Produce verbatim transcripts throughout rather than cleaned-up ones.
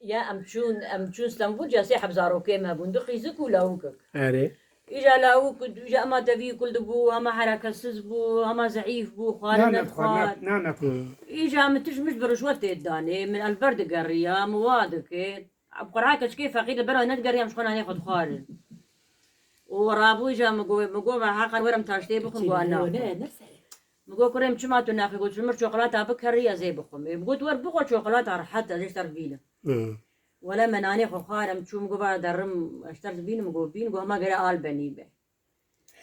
Ya em çûn, em çûn Stenbul, ya sê heb zarokê me bûn. Du qîzik û lawikek. Erê. Îja lawik, îja hema tevî kul dibû, hema hereketsiz bû, hema zeîf bû, xwarin nedixwar. Îja min tişt mişt bi rişwet tê danê, min elber digeriya, min wa dikê. Bi qur'a keçikê feqîr li ber nedigeriyam, ji xwe nanê xwe dixwarin. Û rabû îja min got, min got, "Me heqan werim taştê bixwim," got, "Na." Min got, "Kurê min, çima tu naxwî?" Got, "Ji min çokolata bikerî, ez ê bixwim." Ê, min got, "Wer bixwe çokolata rehet, ez ê ji te re bînim." Wele me nanê xwe xwar, em çû, min got, "Va derim, ez ji te re dibînim," min got, "Bîn," got, "Hema gere Albenî be."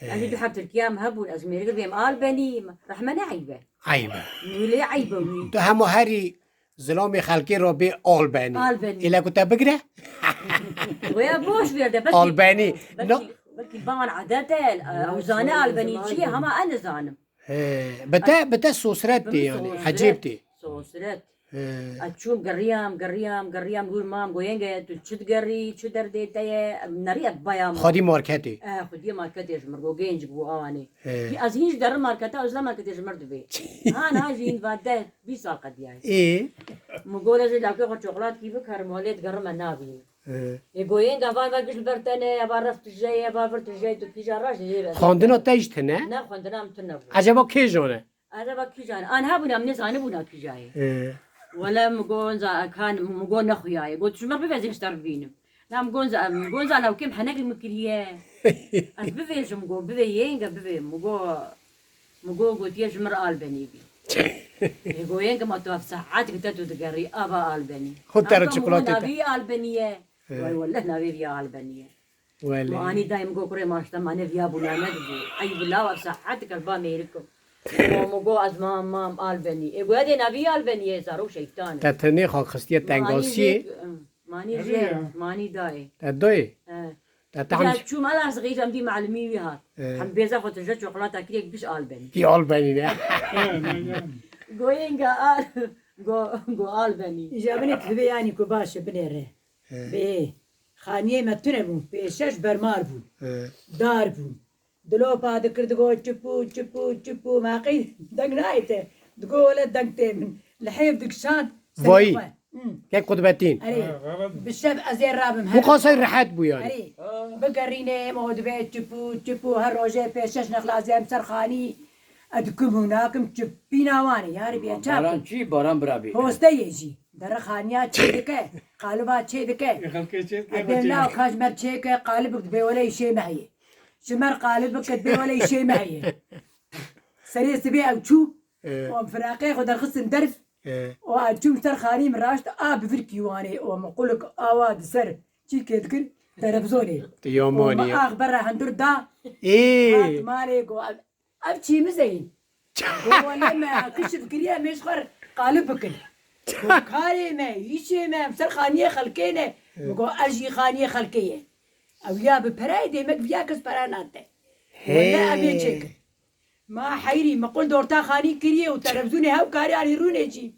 Ez jî du heb Tirkiya min hebûn, ez mêrik bêm Albenî, rehme ne eyb e. Eyb e. Wî lê eyb e wî. Tu hema herî zilamê xelkê re bê Albenî. Albenî. Île ku te bigire? Wê ya boş ver de, belkî, Albenî. Belkî, belkî ban edet e, ew zane Albenî çi ye, hema ez nizanim. He, bi te, bi te sosret tê yani, ecêb tê. Sosret. He. Ez çûm, geriyam, geriyam, geriyam, rû mam, go, "Yenge, tu çi digerî, çi derdê te ye?" Em nerî ez bayam. Xwedî marketê. E, xwedî marketê ji mir, go, genc bû, awanê. He. Ki ez hîn ji derin marketa, ez la marketê ji mir dibê. Ha, niha jî hîn va deh, bîst sal qediyayê. Ê? Min go, "Lê ji lawkê xwe çokoladkî bikarim, holê digerim, me nabînim." He. Ê, go, "Yenge, va, va giş li ber te ne, eva ref tije ye, eva vir tije ye, tu kîja raş lê be." Xwendina te jî tune? Ne, xwendina min tune bû. Eceba kê jane? Eceba kîjan? An hebûna, min nêzanibûna kîjayê. Ee. Wele min got, za-, kan, min got nexuyayê. Got, "Ji min bivêze, ez ji te re bibînim." Na min got, za-, min got, "Zana, ew kêm henek li min kiriye." Ez bivêjim, got, "Bivê yenge, bivê." Min got, min got, gotiye, "Ji min re Albenî bî." Ê, got, "Yenge, ma tu ev saet bi te tu digerî, ava Albenî." Xwe te re çikolate te. Navî Albenî ye. Ee. Way, wele navê vî Albenî ye. Wele. Ma anî dayê min got, "Kurê ma ji te mane viya bûna nedibû. Ey bila ev saetik ez ba mêrik im." Ma min got, "Ez mam, mam Albenî." Ê, goya dê navî Albenî ye, zarok şeytan e. Te tenê xwe xistiye tengosiyê. Manî jê, manî dayê. Te doyê? He. Te tam çûm, ala ez xêcam dî malimî wî hat. He. Hem bêza xwe tije çokolata kirek biş Albenî. Kî Albenî ne? Goyên ga al, go, go Albenî. Îja binê divê yanî ku baş e, binêre. He. Bê. Xaniyê me tune bûn, pêşeş bermar bûn. He. Dar bûn. Dilopa dikir, digo çipû, çipû, çipû, me qey deng nayê te. Digo wele deng tê min. Li hêv dikişand serê xwe. Vayî. Hmm. Kek Qutbetîn. Erê. Bi şev ez ê rabim her. Bu qasay rehet bû yani. Erê. Bigerînê, em o dibe çipû, çipû, her rojê pêşeş nexlaziyem ser xanî. Ez dikim û nakim çipîna wan e. Yarî bê çap. Baran çi? Baran birabî. Posteyê jî. Dere xaniya çê dike, qaliba çê dike. Ê, xelkê çê dike, Ebê law ka ji me re çêke, qalibik dibê wele îşê me heye. Ji me re qalibik dibê wele îşê me heye. Serê sibê ew çû, Ê. û em firaqê xwe derxistin derv, Ê. û ew çûm ser xanî min raşt, a bi vir kîwanê, û em qulik awa di ser çîkê dikir, televizonê. Tu yamanî ye. Û me ax bera hundir da, Ê. hat malê, got, Ev çîmizeyî. Go wele me kişif kiriye, em ê ji xwe re qalib bikin. Go karê me, îşê me, em ser xaniyê xelkê ne. Min go ez jî xaniyê xelkê ye. Ew ya bi pereyê dê, me viya kes pere nade. Wele em ê çêkin. Ma heyrî, min qul dorta xanî kiriye û televîzyonê hew karê anî rûnê jî.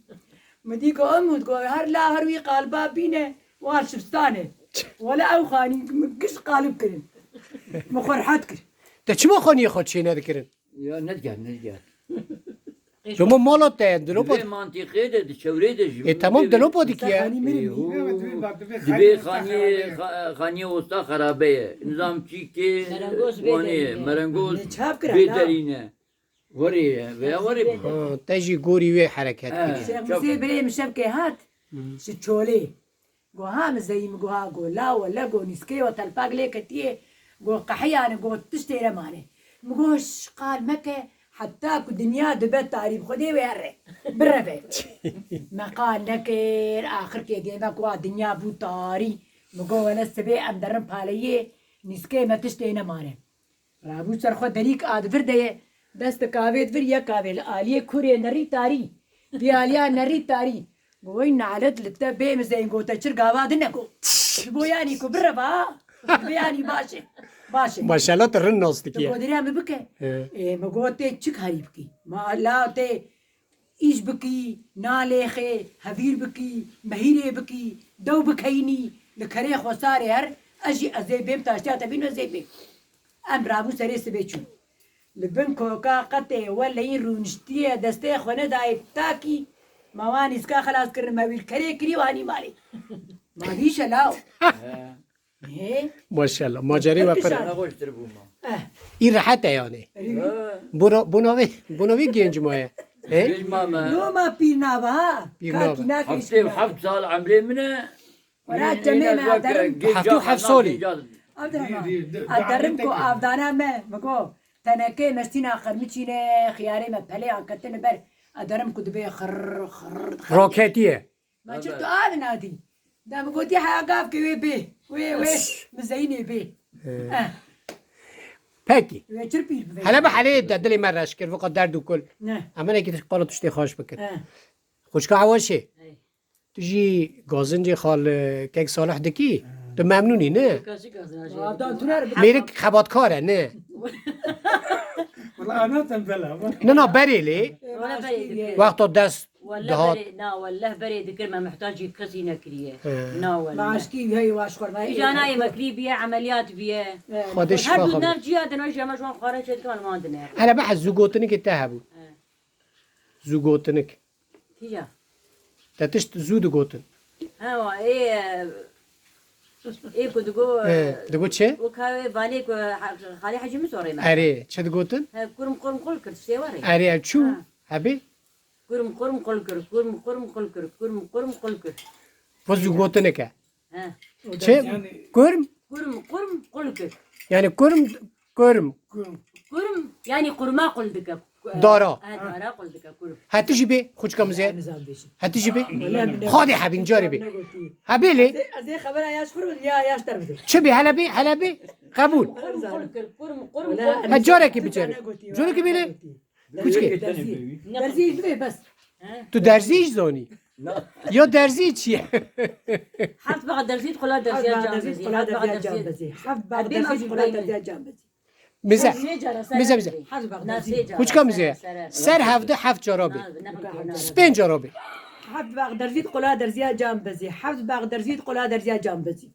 Min dî go em û go her la her wî qaliba bîne, wan şibistane. Wele ew xanî min giş qalib kirin. Min xwe rehet kir. Te çima xaniyê xwe çê nedikirin? Ya, nediger, nediger. Ji bo mala te ye, dilopa. Di vê mantîqê de, di çewrê de ji Ê, min tamam, dibê dilopa dikî ye. Ê, hû. Dibê xaniyê, xa-, xaniyê osta xerabe ye. Nizam çîkê Merengoz bê wanê ye, derîne. Merengoz Lê çap kira, bê na. derîne. Werê ye, veya werê bû. Ha, te jî gorî wê hereket He. kiriye. Şêx Musê birê min şevkê hat, Hı. ji Çolê. Go ha mizeyî, min go ha, go la wele, go nîskê we telpak lê ketiye, go qehiyane, go tiştê re mane. Min go ş-, qal meke, heta ku dinya dibe tarî, bi Xwedê wê here, bireve. Me qal nekir, axirkê dê me ku a dinya bû tarî. Min go wele sibê em derin paleyê, nîskê me tiştê nemane. Rabû ser xwe derîk a di vir de ye. Dest di kavê di vir ye kavê li aliyê kurê nerî tarî. Vî aliya nerî tarî. Go wey nalet li te bê mizeyîn, go te çir gava din e go. Ji bo yanî ku bireva, bi yanî baş e. Baş e. Maşallah tu rind nas dikî. Tu godiriya min bike. He. Ê, min got tê çi karî bikî? Ma la tê Îş bikî, nalêxê, hevîr bikî, mehîrê bikî, dew bikeyînî, li kerê xwesarê her, ez jî ez ê bêm taştiya te bînim, ez ê bêm. Em rabû serê sibê çûn. Li bin koka qetê we leyîn rûniştiye, destê xwe nedayê takî, me wan nîska xelas kirin, me wî li kerê kirî û hanî malê. Hîşe law. He. Maşallah. Macerê we pir. Hepişan. Daha hoştur bu ma. Eh. Î rehet e yani. He. Buna, buna vê, buna vê genç ma ye. He? Genç ma me. No ma pîr nava ha. Pîr nava. Kakî nakiriş. Heftê û heft sal emrê min e. Wala cemê me aderim. Heftê û heft salî. Aderim. Aderim ku avdana me. Me go. Tenekê mestîna xermiçîne, xiyarê me pelê aketine ber. Aderim ku dibê xir, xir, xir. Roketiye. Ma çi tu av nadî? Da min gotî heya gav ke wê bê. Wê, wê, mi zeyînê bê. He. Eh. Pekî. Wê çir pîr bibe. Hele bi helê de dilê me reş kir, vika derd û kul. Ne. Em hinekî qala tiştê xweş bikin. He. Xwişka Hewaşê. Hey. Tu jî gazincê xal, e, kek Salih dikî? Tu memnûnî, ne? Kaşık ağzına şey. Abdan tuner bi. Mêrik xebatkar e, ne? Wala ana tembel ama. Ne, na berê lê. Wala berê dikir. Wexta dest Wala dihat. Berê, na, wala berê dikir, me muhtacî kesî nekiriye. He. Na wala. Maaşkî hey waş xorma. Îca nayê me kirî biye, emeliyat biye. Xwedê şifa xwe bide. Her du nav ciya dino jeme ji wan xware çê dikin, wan dine. Hele be zû gotinikê te hebû. He. Zû gotinik. Kîja? Te tişt zû digotin. Hewa, ê, ê ku digo, Ê, digo çi? Wek ha wê vanê ku ha-, Xalê Hecî min sorê me. Erê, çi digotin? He, kurm kurm qul kir, tiştê warê. Erê, ev çû, Ha. Hebê? Kurm kurm qul kir, kurm kurm qul kir, kurm kurm qul kir. Bu zû gotinik e. He. Çi? Kurm? Kurm, kurm, qul kir. Yani kurm, kurm. Kurm, yani kurma qul dike. Dara. He, dara qul dike, kurm. Heti jî bê, xuçka mize. Heti jî bê. Xadê hebîn carê bê. Hebê lê. Ez ê xebera yaş xur ya yaş der bidim. Çi bê, hele bê, hele bê. Qebûl. Kurm qul kir, kurm, kurm qul kir. Ha, carekî biçere. Carekî bê lê. Kuçkê. Derzî. Derzî bê bes. He? Tu derzî jî zanî? Na. Ya derzî çi ye? Heft bax derzî qula derziya can bezî. Heft bax derzî qula derziya can bezî. Mize. Mize, mize. Heft bax derzî. Kuçka mize. Ser hevde heft cara bê. Spênc cara bê. Heft bax derzî qula derziya can bezî. Heft bax derzî qula derziya can bezî.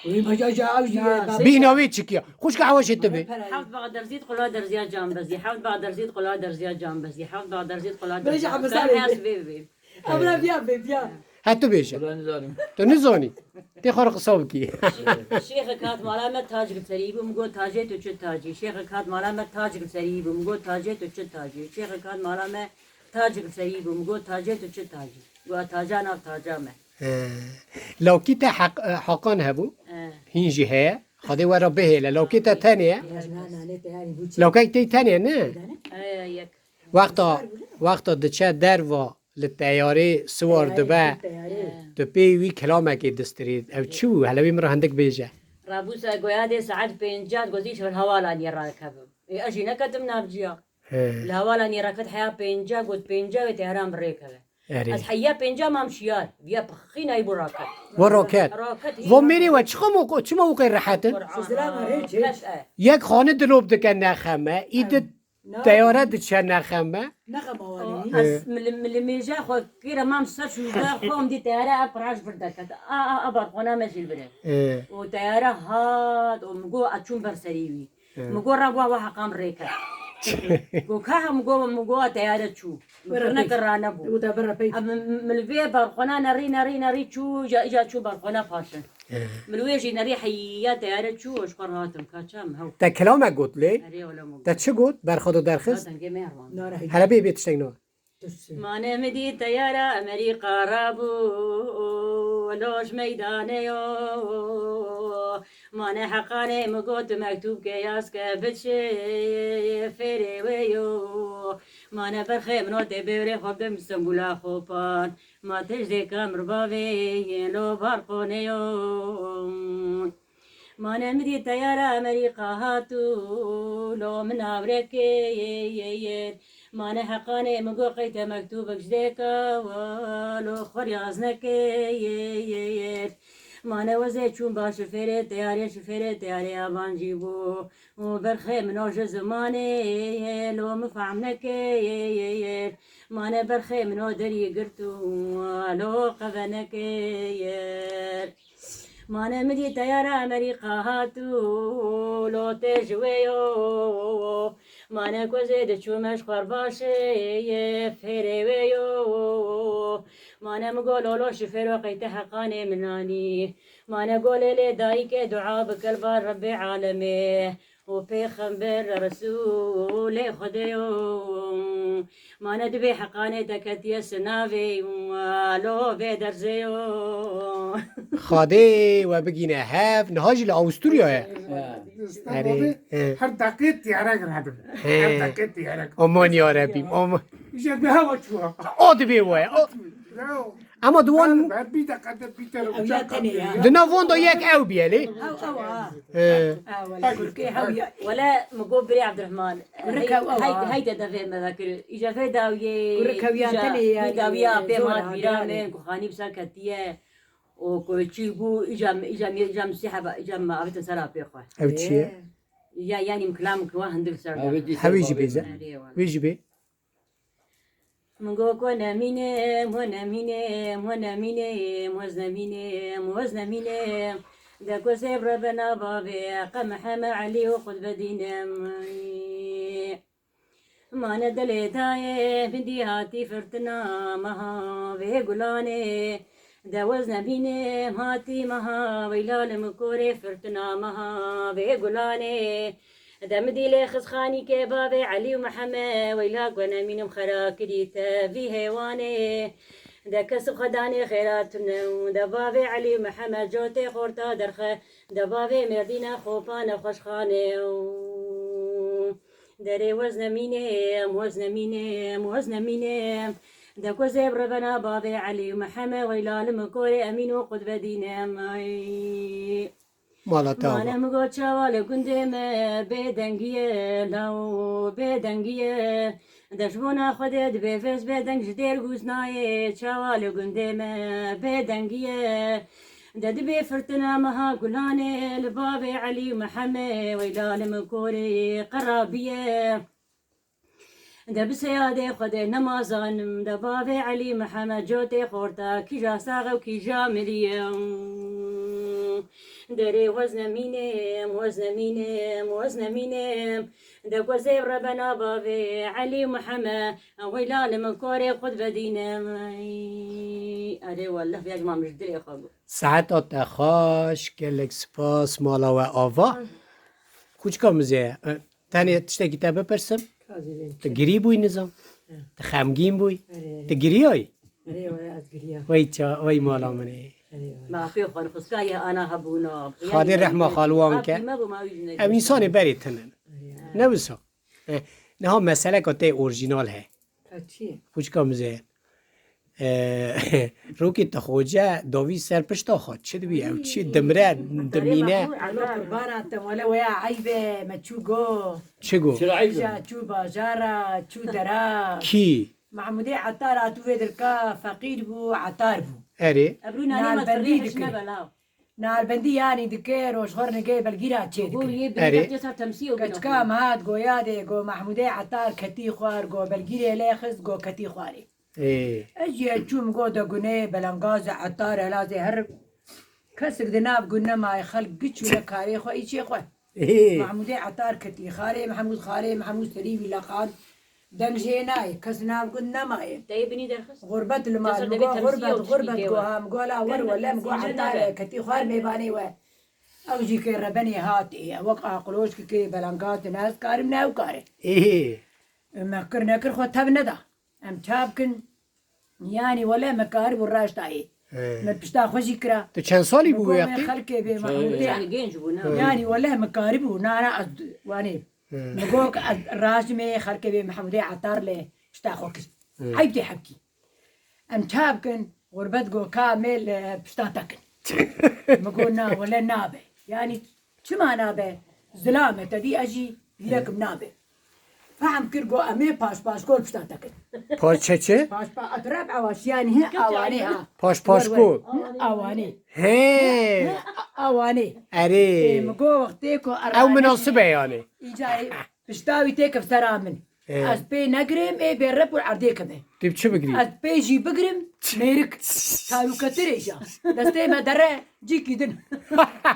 Wî meca ja ew jî ye. Bîhna wê çikiya. Xwişka Hewaşê tu bê. Heft bax derzî qula derziya can bezî. Heft bax derzî qula derziya can bezî. Heft bax derzî qula derziya can bezî. Bêje Hemza bê. Bê, bê. Emre biya bê, biya. Ha, tu bêje. Wala nizanim. Tu nizanî. Tê xwe re qisa bikî. Şêxek hat mala me tac li serî bû, min got, "Tacê tu çi tacî?" Şêxek hat mala me tac li serî bû, min got, "Tacê tu çi tacî?" Şêxek hat mala me tac li serî bû, min got, "Tacê tu çi tacî?" Got, "Taca nav taca me." He. Lawkî te heq-, e, Hakan hebû? He. Hîn jî heye. Xwedê we re bihêle. Lawkê te tenê ye? Lawkek te tenê ne? He, yek. Wexta, wexta diçe derva li teyarê siwar dibe, tu pê wî kilamekê distirî. Ev çi bû? Hele wî min re hindik bêje. Rabûsa goya dê saet pênca gotî ji hevalanê rakevim. Ê, ez jî neketim nav ciya. He. Li hevalanê reket heya pênca got pênca wê teyaran bi rê keve. Erê. Ez heya pênca mam şiyar. Viya pixîna î bû raket. Wa raket. Raket hî Vo mêrê we çiqa mo-, çima wê qey rehet in? Qur'an. Siz lama rê çê. Kes e. Yek xane dilop dike nexeme. Î di Na. Teyare diçe nexeme. Nexem awanî. Ez Ee. mil-, mil-, mêja xwe kêre mam ser şûbe xwe em dî teyare ev quraj vir deket. A, a, a, balkona me jî li vir e. Ee. Û teyare hat û min got ez çûm ber serî wî. Ee. Min got re wa wa heqan rê ket. Got ka min got, min got teyare çû. Min kir nekir ranebû. Û te bir re pey. Em, min, min li vê balkona nerî, nerî, nerî çû, îca, îca çû balkona paşin. Ee. Min wê jî nerî heya teyare çû, ji xwe re hatim, ka çem hew. Te kilamek got lê? Erê, wele min got. Te çi got? Berxwe de derxist? Zaten gê me erwan. Nara hî. Hele bê, bê tiştek ne. Mane min dî teyara Amerîka rabû, loj meydanê yo. Mane heqanê min got, mektûb ke yaz ke biçe fêrê wê yo. Mane berxê min o tê bêwrê xwe bim Stembûla Xopan. Ma têj dê kamir bavê yên lo bar qonê yo. Mane min dî teyara Amerîka hat û lo min avrekê yê yê yê. Mane heqanê min got qey te mektûbek ji dêka wa lo xwe riyaz nekê yê yê yê. Mane wezê çûn ba şifêrê teyarê, şifêrê teyarê avancî bû. Û berxê min o ji zimanê lo min fehm nekê yê yê yê. Mane berxê min o derî girt û lo qeve nekê yê. Mane min dî teyara Amerîka hat û lo tê ji wê yo. Mane ku ez ê diçûme ji xwarbaşê ye fêrê wê yo. Mane min got lolo şifêro qeyte heqanê min anî. Mane got lê lê dayikê dua bike li bar Rebbê alemê û pêxember Resûlê Xwedê yo. Mane dibê heqanê te ketiye sinavê û lo vê derzê yo. Xadê we bigîne hev, niha jî li Awisturyayê. Erê, Stenobê e. Her deqê tiyarek radin. He. Her deqê tiyarek. Aman ya Rebbîm, aman. Îje bi hewa çû. O dibê we. O. Bravo. Ama di wan Her, her bir dakikada bir tane Ew uçak ya tenê ya. Kalkıyor. Di nav wan da yek ew biye lê. Ew, ew, ha. He. Ha, wele, kurkê hew ya. Wele, min got birê Abdurrahman, Kurik hey, ew, ew, hey, ha. Hey de devê me vekir. Îje vê dawiyê, Kurik ew ya îje tenê ya, vê dawiya ya, pê zor hat ha, bîra yani. Min, ku xanî bi ser ketiye. û ku çî bû, îca, îca, îca sê heba, îca me avêtin ser apê xwe. Ev çi ye? Ya, yanî min kilam ki wa hindik ser de. Hewî jî bêze. Erê wele. Wê jî bê. Min got ku nemînim, we nemînim, we nemînim, wez nemînim, wez nemînim. De ku sêv re bena bavê, qe Mihemed Elî û Qutbedînim. Mane dilê dayê, bindî hatî firtina meha vê gulanê. De wez nebînim hatî meha, weyla li min korê firtina meha vê gulanê. De min dîlê xist xanîkê bavê Elî û Mihemed, weyla ku nemînim xera kirî te vî hêwanê. De kes bi xwe danê xêra tune û de bavê Elî û Mihemed cotê xorta derxe, de bavê mêrdîna xopa nexweşxanê û Derê wez nemînim, wez nemînim, wez nemînim. De ku zêb revena bavê Elî û Mihemed, weyla li min korê Emîn û Qutbedînim. Ay. Mala te ava. Mane min got çawa li gundê me bêdengî ye, law bêdengî ye. De ji bona Xwedê dibê vêz bêdeng ji dêr gûz nayê, çawa li gundê me bêdengî ye. De dibê firtina meha gulanê li bavê Elî û Mihemed, weyla li min korê qerabiye. De bi seyadê Xwedê nema zanim, de bavê Elî Mihemed cotê xorta, kîja sax e û kîja miriye. Derê wez nemînim, wez nemînim, wez nemînim. De ku zêv revena bavê Elî û Mihemed, weyla li min korê Qutbedînim. Erê wele, ya ji ma min ji dilê xwe bû. Saeta te xweş, gelek spas, mala we ava. Kûçika Mizê, e, tenê tiştekî te bipirsim? Kazî bê. Tu girî bûyî nizam? He. Tu xemgîn bûyî? Erê, erê. Tu giriyayî? Erê, wele ez giriya. Wey ça, wey mala min ê. Erê, wele. Ma pê xwe xwişka ye ana hebûna. Xadê rehma xalwan ke. Ev însanê berê tinin. Erê. Ne wisa? E, niha meseleka te orjînal he. Ev çi ye? Xwişka Mizê. E, rokê te xoce davî ser pişta xwe. Çi dibî ew? Çi dimre, dimîne? Wele qurbana te, wele weya eyb e, me çû go. Çi go? Çira eyb e? Çû bajara, çû dera. Kî? Mahmûdê Etar hatû vê dirka, feqîr bû, etar bû. Erê. Ebrû nanê me Nalbendî dikir. Nalbendî yanî dike, rojxor nigê belgîra çê dike. Erê. Keçika me hat goya dê, go Mahmûdê Etar ketî xwar, go belgîrê lê xist, go ketî xwarê. Ê. Ez jî çûm, go de gunê, belengazê Etar, helazê her kesik di nav gun nemaye, xelk giç û ne karê xwe, îçê xwe. Ê. Mahmûdê Etar ketî xarê, Mahmûd xarê, Mahmûd serî wî leqand. Deng jê nayê, kes nav gund nemaye. Te yê binî derxist? Xurbet li mal, min go xurbet, xurbet go ha, min go la wer wele, min go Etar e, ketî xwar mêvanê we. Ew jî ke rebenê hat ê, wek aqilojkikê belengaz dine, ez karim ne ew kare. Ê. Me kir nekir xwe tev neda. Em ça bikin? Yanî wele me karibû raştayê. He. Me pişta xwe jî kira. Tu çend salî bû wextê? Xelkê bê Mahmûdê. Yanî genc bû, ne? He. Yanî wele me karibû, nara ez wanê. He. Me got ez rajimê xelkê bê Mahmûdê Etar lê pişta xwe kir. He. Eyb tê hebkî. Em ça bikin? Xurbet go ka me li pişta te kin. Me got na, wele nabe. Yanî Çima nabe? Zilam e, te dî ez jî vîrekim nabe. Fehm kir, got, em ê paşpaşkol pişta te kin. Paş çeçe? Paşpa-, etrab awaş, yanî he awanê ha. Paşpaşkol. Hi, awanê. He. Hi, a-, awanê. Erê. Ê, min got, wextê ku ew minasib e yanî. Îca pişta wî têkif sera min. Ê. Ez pê negirim, ê bê rep û erdê keve. Tu çi bigirî? Ez pê jî bigirim, mêrik. Tarûketirê ja. Destê me dere, cîkî din.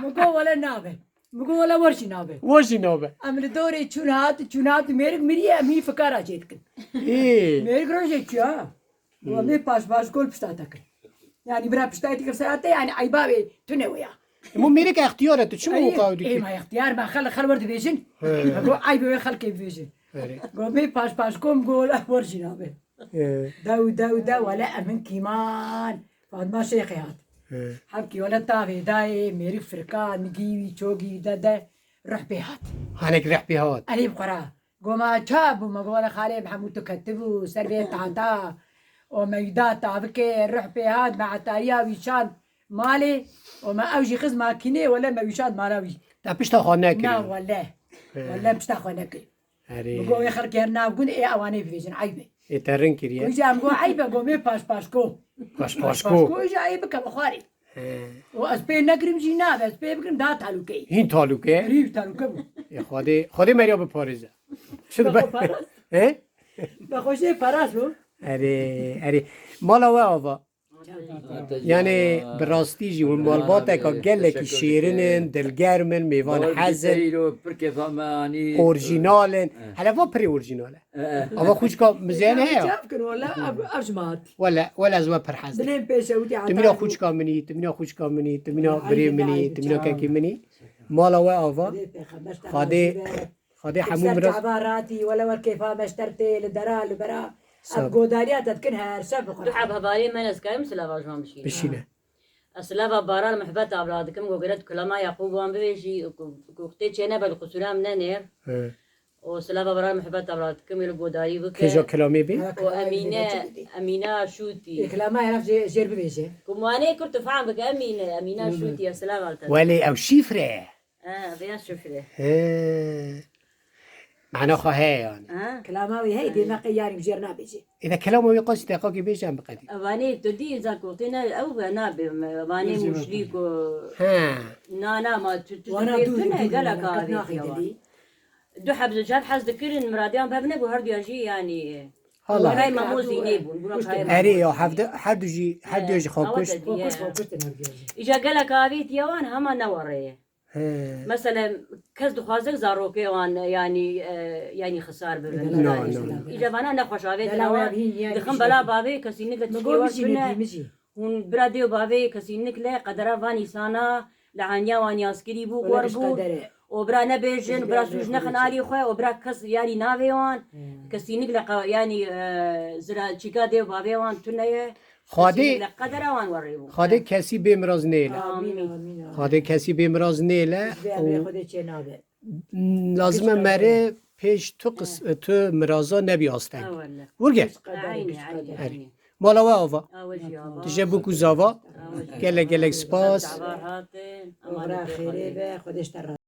Min got, wele nabe. Min got, wele wer jî nabe. Wer jî nabe. Em li dorê çûn hat, çûn hat, mêrik miriye, em hî fikara çê dikin. Ê. Mêrik rojê çû ha. Got, hmm, mê paş paş gol pişta te kir. Yani bira pişta te kir sera te, yani eyba wê tune wê ya. Emo mêrik extiyar e, tu çima o qew dikî? Ê, ma extiyar, ma xel, xel wer dibêjin. He. Got, eyba wê xelkê bibêjin. Erê. Got, mê paş paş kom gol, wer jî nabe. He. Dew, dew, dew, wele em hin kîman. Fatma Şêxê hat. He. Hemkî wele tavê dayê, mêrik firka, migî wî, çogî, de, de, ruh pê hat. Hanek ruh pê hat. Erê bi xwe ra. Goma ça bû, me got, wele xalê, em hemû tu ketibû, ser vê tahta. O me wî da tavikê, ruh pê hat, me etariya wî şand malê. O me ew jî xiz makînê, wele me wî şand mala wî. Te pişta xwe nekir. Na, wele. He. Wele pişta xwe nekir. Erê. Bi go wê xelkê her nav gund ê ewanê bibêjin, eyb e. Ê te rin kiriye. Îja em go eyb e, go mê paş paşko. Paş paşko. Paşko îja ê bike bi xwarê. He. O ez pê negirim jî nabe, ez pê bigirim daha talûkeyî. Hîn talûke? Erê, talûke bû. Ê Xwedê, Xwedê meriya biparêze. Çi dibe? Bexwe paras. He? Bexwe jê paras bû. Erê, erê. Mala we ava. Yani bi rastî jî hûn malbateka gelekî şêrin in, dilgerm in, mêvan hez in, orjînal in. Hele va pirê orjînal e. Ava xwişka mizên heye. Çav kin wala, ev, ev ji me hat. Wele, wele ez we pir hez dikim. Dilên pêşewitî heta. Tu mîna xwişka min î, tu mîna xwişka min î, tu mîna birê min î, tu mîna kekê min î. Mala we ava. Xwedê Xwedê hemû miras. Çava ratî, wele wer kêfa me ji ter tê, li dera, li bera. Sağ ol. Ev godariya te dikin her şev bi Qur'an. Du heb hevalê me ne, ez karim silava ji wan bişînim? Bişîne. Ez silava Baran Muhbet Abla dikim, go gere tu kilama Yaqûb wan bibêjî, ku, ku tê çênebe li qusûra min nenêr. He. O silava Baran Muhbet Abla dikim, li godarî bike. Kêja kilamê bê? O Emîne, Emîna Şûtî. Ê kilama heref jê, jêr bibêje. Ku wanê kir tu fehm bike, Emîne, Emîna Şûtî, ez silava te. Welê ew şîfre ye. Ha, vêya şifre. He. Mana xwe heye yani. Ha? Kilama wî heye, dê me qey yarî jêr nabêjê. Ê de kelama wî qas deqakê bêje em biqedî. Evanê tu dî zakotê ne ew ve nabê me. Evanê muşlî ku. He. Na, na, ma tu, tu, wana tu, dû tu ne dî gela wana, ka qet avê naxê ya wan. Dilî. Du heb ji hev hez dikirin, miradiyan bev ne ku her duya jî yani. Hala. Kay mamozî nêbûn, bûna kay mamozî. Erê ya, hevde, her du jî, her duya jî xwe kuşt. Xwe kuşt, xwe kuştin her duya jî. Îja gelek avêtiye wan hema ne werê ye. He. Mesela kes dixwaze zarokê wan, yanî, e, yanî xisar bibin. Na, na, na. Îca vana nexweş avêtin, dixin bela bavê kesî nike tiştê wan tune. Hûn bira dê û bavê kesî nik le qedera van îsana li haniya wan yaskirî bû, wer bû. O bira nebêjin, bira sûc nexin alî xwe, o bira kes yanî navê wan. He. Kesî nik le qa-, yanî, e, zira çîka dê û bavê wan tune ye. Xwedê, kesî li qedera wan werê bû. Xwedê kesî bê miraz nêle. Amîn. Amîn, amîn, amîn. Xwedê kesî bê miraz nêle. Ji vê emrê Xwedê çê nabe. Lazim e mere pêş tu qis-, tu miraza nebî asteng. Wirge. Eynî, eynî, eynî. Mala we ava. Awe jî ava. Tije bû ku zava. Awe jî. Gelek, gelek spas. Ava hatin. Amade xêrê be, Xwedê ji te razî.